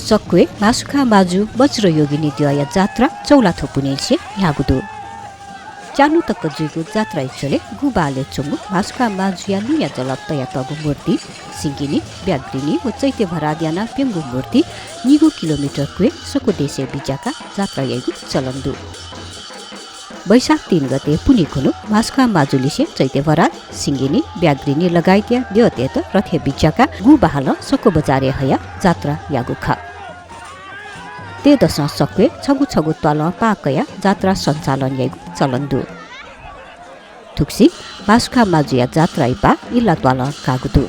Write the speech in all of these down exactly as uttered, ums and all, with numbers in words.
सक्वय् म्हासुखां माजु बज्रयोगिनी द्यःया जात्रा चौलाथ्व पुन्हिलिसें न्ह्याःगु दु। च्यान्हु तक जुइगु जात्राया झ्वलय् गुँबालय् च्वंगु म्हासुखां माजुया लुँया जलप तयातःगु मूर्ति, सिंगिनी, व्याघ्रिनी व चैत्य भराद यानाः प्यंगु मूर्ति निगू किलोमिटर क्वय् सक्व देशय् बिज्याकाः जात्रा याइगु चलन दु। वैशाख तीन गते पुन्हि खुन्हु म्हासुखां माजुलिसें चैत्य भराद, सिंगिनी, व्याघ्रिनी लगायतया द्यःतय्त रथय् बिज्याकाः गुँबालं सक्व बजारय् हयाः जात्रा याःगु खः। तयेदसं सक्वय् छगू छगू त्वालं पाः कयाः जात्रा सञ्चालन याइगु चलन दु। थुगुसी म्हासुखां माजुया जात्राया पाः इल्ला त्वालं काःगु दु।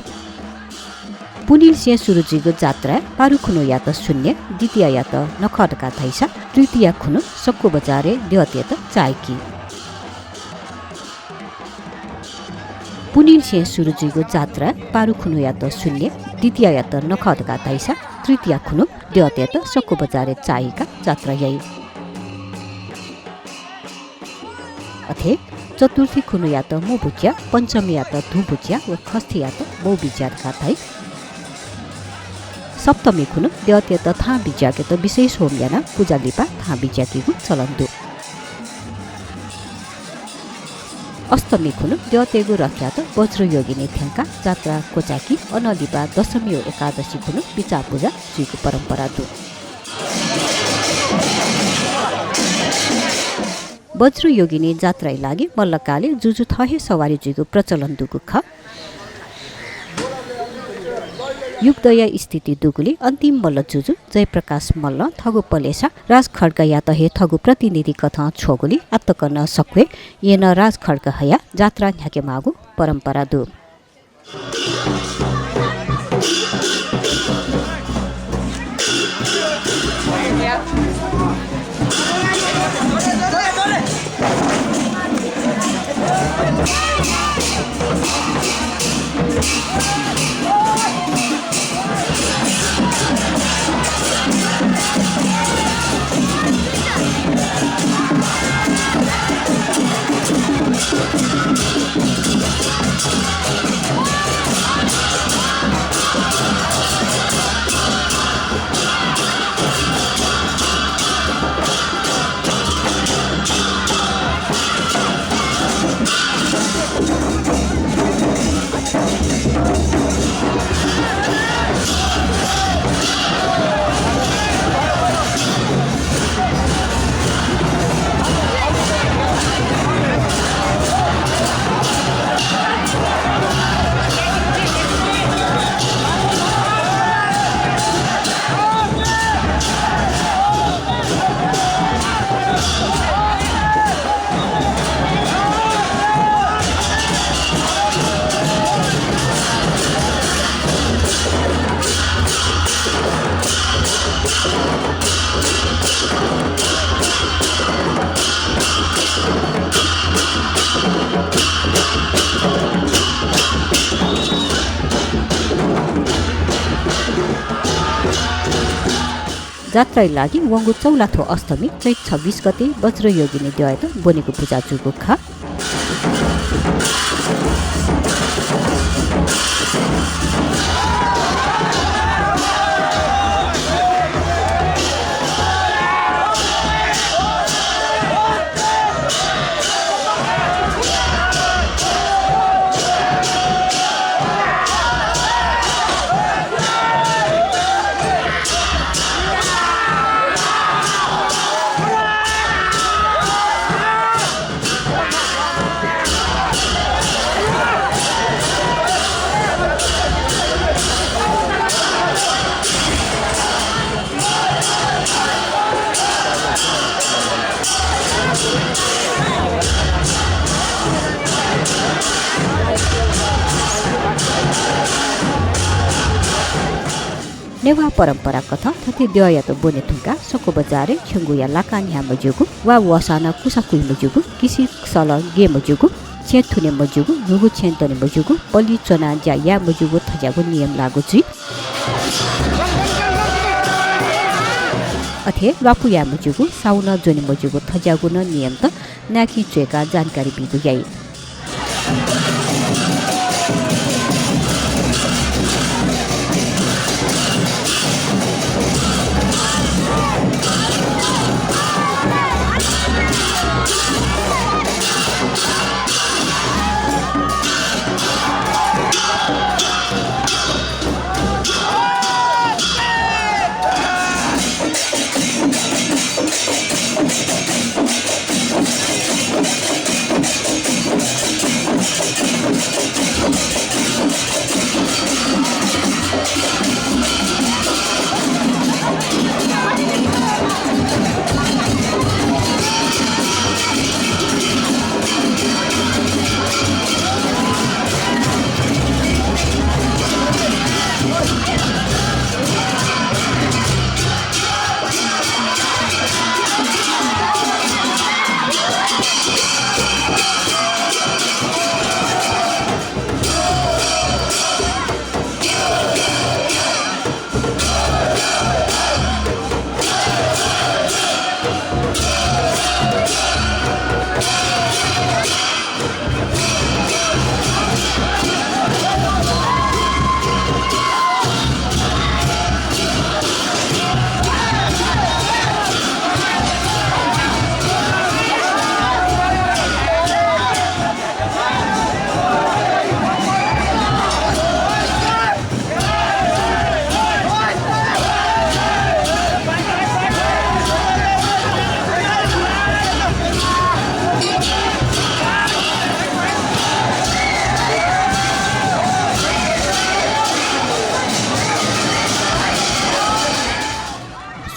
पुन्हिलिसें सुरु जुइगु जात्राय् पारु खुन्हुयात शून्य, द्वितीयायात नखः धकाः धाइसा तृतीया खुन्हु सक्व बजारय् द्यःतय्त चाःहिकी। पुन्हिलिसें सुरु जुइगु जात्राय् पारु खुन्हुयात शून्य, द्वितीयायात नखः धकाः धाइसा तृतीया खुन्हु द्यःतय्त सक्व बजारय् चाःहिकाः जात्रा याइ। अथे चतुर्थी खुन्हुयात मू बुच्या, पञ्चमीयात धुँ बुच्या व खस्थियात बौ बिज्या धकाः धाइ। सप्तमी खुन्हु द्यःतय्त थाहां बिज्याकेत विशेष होम यानाः पुजा लिपा थाहां बिज्याकीगु चलन दु। अष्टमी खुन्हु द्यःतय्गु रथयात बज्रयोगिनी थ्यंकाः जात्रा क्वचाकी। अनं लिपा दशमी व एकादशी खुन्हु बिचाः पुजा जुइगु परम्परा दु। बज्रयोगिनी जात्राया लागि मल्लकालय् जुजु थः हे सवारी जुइगु प्रचलन दुगु खः। युद्धया स्थिति दुगुलिं अन्तिम मल्ल जुजु जयप्रकाश मल्लं थःगु पलेसा राजखड्गयात हे थःगु प्रतिनिधि कथं छ्वःगुलिं आतकं नं सक्वय् येँनं राजखड्ग हयाः जात्रा न्ह्याकेमाःगु परम्परा दु। जात्राया लागि वंगु चौलाथ्व अष्टमी चैत छब्बिस गते बज्रयोगिनी द्यःयात ब्वनेगु पुजा जूगु खः। नेवाः परम्परा कथं थथे द्यःयात ब्वने धुंकाः सक्व बजारय् खिउँगुया लाकां न्ह्याये मज्यूगु, वा वःसां नं कुसा कुइ मज्यूगु, किसि सल ग्ये मज्यूगु, छेँ थुने मज्यूगु, न्हूगु छेँ दने मज्यूगु, पलि च्वनाः ज्या याये मज्यूगु थज्याःगु नियम लाःगु जुइ। अथे ल्वापु याये मज्यूगु, साहुनं ज्वने मज्यूगु थज्याःगु नं नियमत नायःकिं च्वय्काः जानकारी बीगु याइ।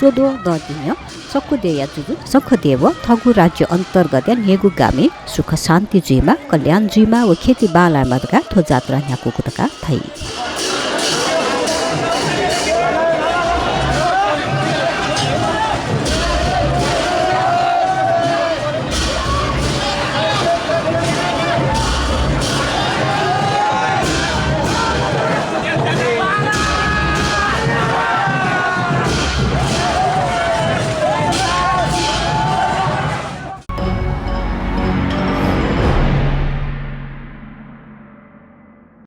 त्वद्वः दँ तिनि सकु देय्‌या जुजु सखु देय् व थःगु राज्य अन्तर्गतया न्हय्‌गू गामय् सुख शान्ति जुइमा, कल्याण जुइमा व खेती बांलायेमा धकाः थ्व जात्रा न्ह्याकूगु धकाः धाइ।